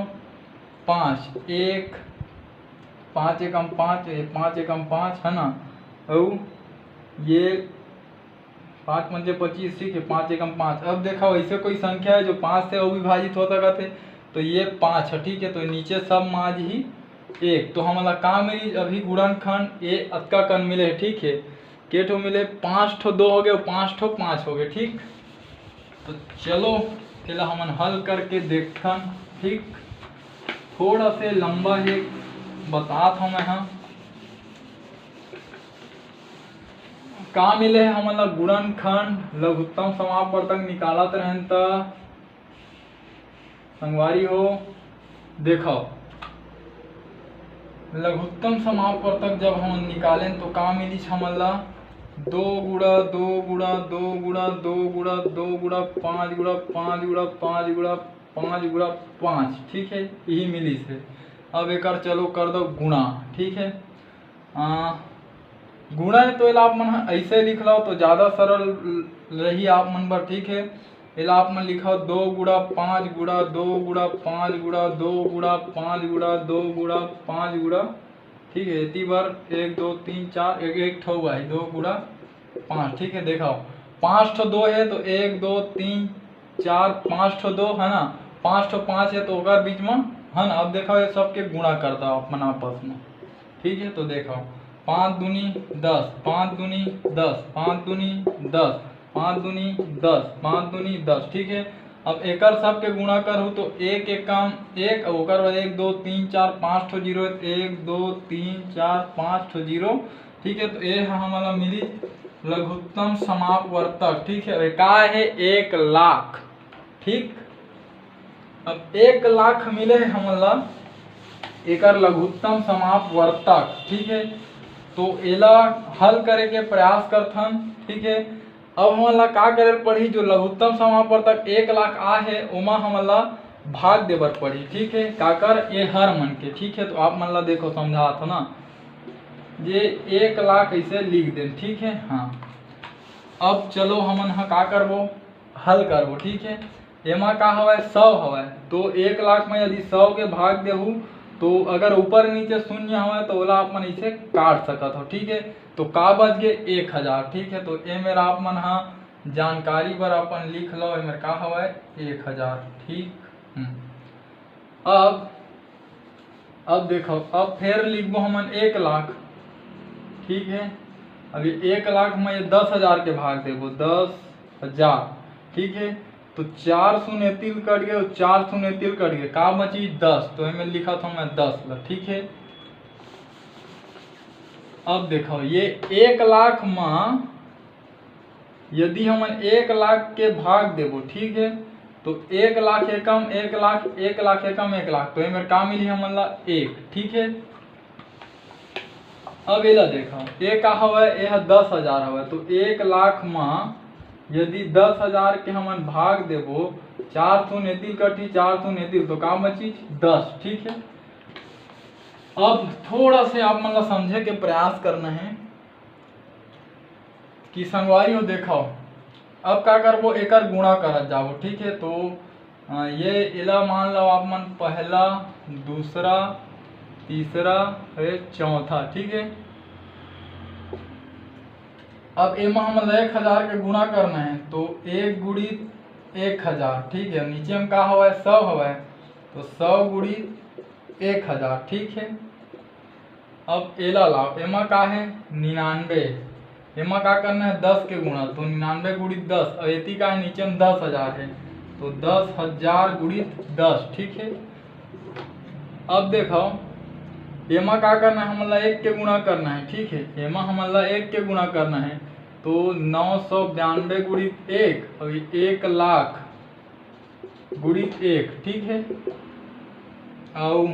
पाँच एक, पाँच एकम पाँच, ये पाँच एकम पाँच है ना, और ये पाँच पंचे पच्चीस। ठीक है, पाँच एकम पाँच। अब देखो, ऐसे कोई संख्या है जो पाँच से अविभाजित हो सकत है, तो ये पाँच है। ठीक है, तो नीचे सब माज ही एक, तो हमन ला का मिली, अभी गुणनखंड ये अतका कन मिले है। ठीक है, के ठो मिले, पाँच ठो दो हो गए, पाँच ठो पाँच हो गए। ठीक, तो चलो, तेला हमन हल करके देखथन। ठीक, थोड़ा से लंबा है, बतात हूँ मैं, हाँ। का मिले है हमन ला गुणनखंड, लघुत्तम समापवर्तक निकालत रहेन त संगवारी हो, देखो, लघुत्तम समापवर्तक जब हमन निकालेन तो का मिलिस हमन ला, दो गुणा दो गुणा दो गुणा दो गुणा दो गुणा पाँच गुणा पाँच गुणा पाँच गुणा पाँच गुणा पाँच। ठीक है, यही मिलिस है। अब एकर चलो कर दो गुणा। ठीक है, आ, गुणा है तो एला आप मन ह ऐसे लिख लो तो ज़्यादा सरल रही आप मन बर। ठीक है, एला आप मन लिखो दो गुणा पाँच गुणा दो गुणा पाँच गुणा दो गुणा पाँच गुणा दो गुणा पाँच गुणा। ठीक है, एती बर एक दो तीन चार, एक एक ठो हुआ है, दो गुणा पाँच। ठीक है, देखो, पाँच ठो दो है तो एक दो तीन चार, पाँच ठो दो है ना, पाँच ठो पाँच है तो ओकर बीच में है ना। अब देखो, ये सबके गुणा करता अपन आपस में। ठीक है, तो देखो, पाँच दूनी दस, पाँच दूनी दस, पाँच दूनी दस, पाँच दूनी दस, पाँच दूनी दस। ठीक है, अब एकर सबके गुणा करहु तो एक एकम एक, ओकर बाद एक दो तीन चार पाँच ठो जीरो, एक दो तीन चार पाँच ठो जीरो, ठीक है, तो ये ह हमन ला मिली लघुत्तम समापवर्तक। ठीक है, ये का है? एक लाख। ठीक, अब एक लाख मिले है हमन ला एकर लघुत्तम समापवर्तक। ठीक है, तो एला हल करे के प्रयास करथन। ठीक है, अब हमन ला का करे ल पड़ही? जो लघुत्तम समापवर्तक एक लाख आ है, ओमा हमन ला भाग दे बर पड़ही। ठीक है, काकर? ये हर मन के। ठीक है, तो आप मन ला देखो, समझात हो ना, ये एक लाख ऐसे लिख देन। ठीक है, हाँ, अब चलो हमन ह का करबो, हल करबो। ठीक है, एमा का हवय? सौ हवय, तो एक लाख में यदि सौ के भाग देहू, तो अगर ऊपर नीचे शून्य हवय, तो ओला आप मन इसे काट सकत हो। ठीक है, तो का बच गे? एक हजार। ठीक है, तो ए मेरा आप मन ह जानकारी बर अपन लिख लो, ए मेर का हवय? एक हजार। ठीक, हम्म। अब, अब देखो, अब फेर लिखबो हमन एक लाख। ठीक है, अब ये एक लाख में ये दस हजार के भाग देबो, दस हजार। ठीक है, तो चार शून्य तिल कट गए, चार शून्य तिल कट गए, का बची? दस। तो एमे लिखत हूँ मैं दस ला। ठीक है, अब देखो, ये एक लाख में यदि हमन एक लाख के भाग देबो, ठीक है, तो एक लाख एकम एक लाख, एक लाख एकम एक लाख, तो एमेर का मिली हमन ला? एक। ठीक है, अब एला देखो, ये का हवय? ये ह दस हजार हवय, तो एक लाख म यदि दस हजार के हमन भाग देबो, चार शून्य तिल कटही, चार शून्य तिल, तो का बची? दस। ठीक है, अब थोड़ा से आप मन ला समझे के प्रयास करना है कि संगवारी हो, देखो, अब का करबो, एकर गुणा करत जाबो। ठीक है, तो अ, ये एला मान लो आप मन, पहला, दूसरा, तीसरा, ये चौथा। ठीक है, अब एमा हमन ला एक हजार के गुणा करना है, तो एक गुणित एक हजार। ठीक है, नीचे में का हवय? सौ हवय, तो सौ गुणित एक हजार। ठीक है, अब एला लाओ, एमा का है? निन्यानवे। एमा का करना है? दस के गुणा, तो निन्यानवे गुणित दस। और एती का है? नीचे में दस हजार है, तो दस हजार गुणित दस। ठीक है, अब देखो, एमा का करना है? हमन ला एक के गुणा करना है। ठीक है, एमा हमन ला एक के गुणा करना है, तो नौ सौ बयानवे गुणित एक और एक लाख गुणित एक। ठीक है, अउ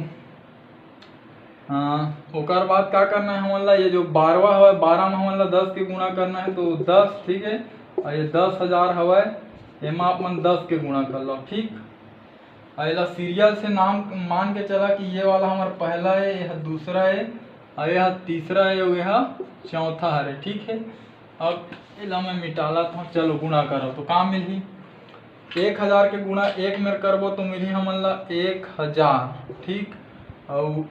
हाँ, ओकर बाद का करना है हमन ला? ये जो बारहवाँ हवय, बारह में हमन ला दस के गुणा करना है, तो दस। ठीक है, और ये दस हजार हवय, एमा आप मन दस के गुणा कर लो। ठीक, और एला सीरियल से नाम मान के चला कि ये वाला हमर पहला है, यह दूसरा है, और यह तीसरा है, और यह चौथा हरे। ठीक है, अब एला मैं मिटाला था, चलो गुणा करो तो का मिलही? एक हजार के गुणा एक मेर करबो तो मिलही हमन ला एक हजार। ठीक, अउ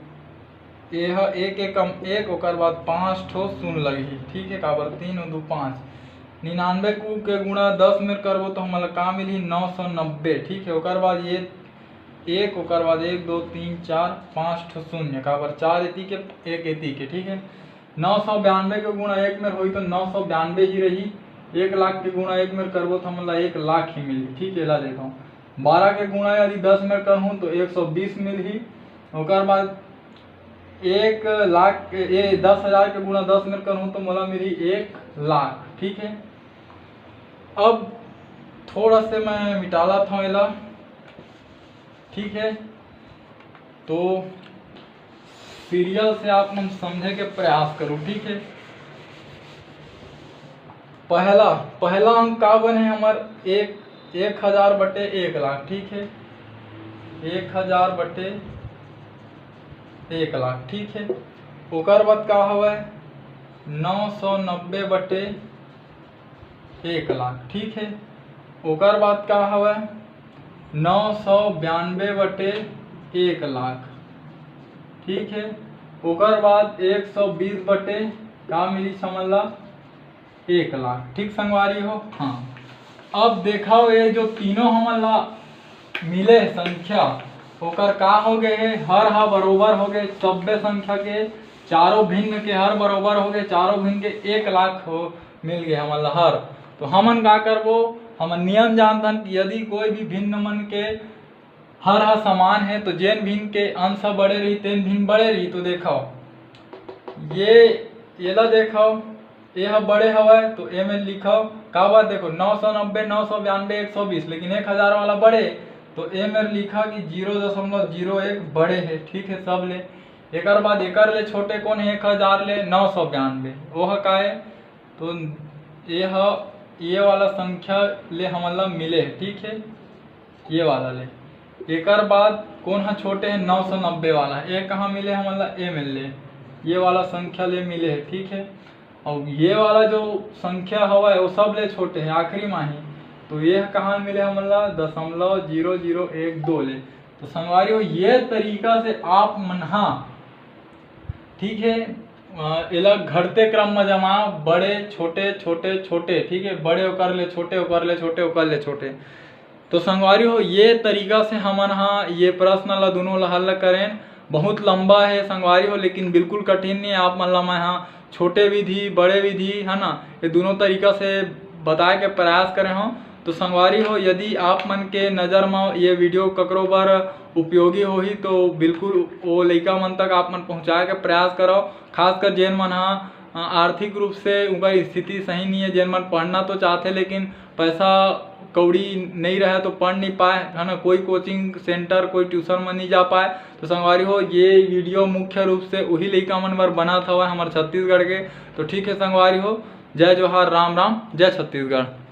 एह एक एकम एक, ओकर बाद पाँच ठो शून्य लगही। ठीक है, काबर? तीन और दो पाँच। निन्यानवे कु के गुणा दस मेर करबो तो हमन ला का मिलही? नौ सौ नब्बे। ठीक है, ओकर बाद ये एक, ओकर बाद एक, दो, तीन, चार, पाँच ठो शून्य, काबर? चार एती के, एक एती के। ठीक है, नौ सौ बयानवे के गुणा एक मेर होही तो नौ सौ बयानवे ही रही। एक लाख के गुणा एक मेर करबो तो हमन ला एक लाख ही मिलही। ठीक है, एला देखो, बारह के गुणा यदि दस मेर करहूँ तो एक सौ बीस मिलही। ओकर बाद एक लाख, ये दस हजार के गुणा दस मेर करहूँ तो मोला मिलही एक लाख। ठीक है, अब थोड़ा से मैं मिटाला था एला। ठीक है, तो सीरियल से आप मन समझे के प्रयास करो। ठीक है, पहला, पहला अंक का बने हमर? एक, एक हजार बटे एक लाख। ठीक है, एक हजार बटे एक लाख। ठीक है, ओकर बाद का हवय? नौ सौ नब्बे बटे एक लाख। ठीक है, ओकर बाद का हवय? नौ सौ बयानवे बटे एक लाख। ठीक है, ओकर बाद एक सौ बीस बटे का मिली हमन ला? एक लाख। ठीक संगवारी हो, हाँ, अब देखो, ये जो तीनों हमन ला मिले हे संख्या, ओकर का हो गए हे? हर हा बरोबर हो गए, सब्बे संख्या के, चारों भिन्न के हर बरोबर हो गए, चारों भिन्न के एक लाख हो मिल गए हमन ला हर। तो हमन का करबो? हमन नियम जानथन कि यदि कोई भी भिन्न मन के हर हा समान है तो जेन भिन्न के अंश हा बड़े रही, तेन भिन्न बड़े रही। तो देखो, ये एला देखव, ये ह बड़े हवय तो ए मेर लिखव। काबर देखो, नौ सौ नब्बे, नौ सौ बयानबे, एक सौ बीस, लेकिन एक हजार वाला बड़े, तो ए मेर लिखा कि जीरो दशमलव जीरो एक बड़े हे, ठीक है, सब ले। एकर बाद एकर ले छोटे कौन है, एक हजार ले नौ सौ बयानबे, वो ह का है? तो ये ह, ये वाला संख्या ले हमन ला मिले है, ठीक है, ये वाला ले। एकर बाद कौन ह छोटे है? नौ सौ नब्बे वाला। ये कहाँ मिले हमन ला? ए मेर ले, ये वाला संख्या ले मिले है, ठीक है। और ये वाला जो संख्या हवा है वो सब ले छोटे है, आखिरी माही। तो ये कहाँ मिले हमन ला? दशमलव जीरो जीरो एक दो ले। तो संगवारी हो, ये तरीका से आप मन हा, ठीक है, अ, एला घटते क्रम में जमा, बड़े छोटे, छोटे छोटे, ठीक है, बड़े ओकर ले छोटे, ओकर ले छोटे, ओकर ले छोटे। तो संगवारी हो, ये तरीका से हमन हा ये प्रश्न ला, दोनों ला हल करेन। बहुत लंबा है संगवारी हो, लेकिन बिल्कुल कठिन नहीं है। आप मन ला मैं हा छोटे विधि, बड़े विधि, है ना, ये दोनों तरीका से बताए के प्रयास करे हूँ। तो संगवारी हो, यदि आप मन के नज़र में ये वीडियो ककरो बर उपयोगी होही, तो बिल्कुल वो लइका मन तक आप मन पहुँचाए के प्रयास करो। खासकर जेन मन हा, अ, आर्थिक रूप से उनका स्थिति सही नहीं है, जेन मन पढ़ना तो चाहते लेकिन पैसा कौड़ी नहीं रहे तो पढ़ नहीं पाए, है ना, कोई कोचिंग सेंटर, कोई ट्यूशन में नहीं जा पाए। तो संगवारी हो, ये वीडियो मुख्य रूप से वही लइका मन बर बनात हवय हमर छत्तीसगढ़ के। तो ठीक है संगवारी हो, जय जोहार, राम राम, जय छत्तीसगढ़।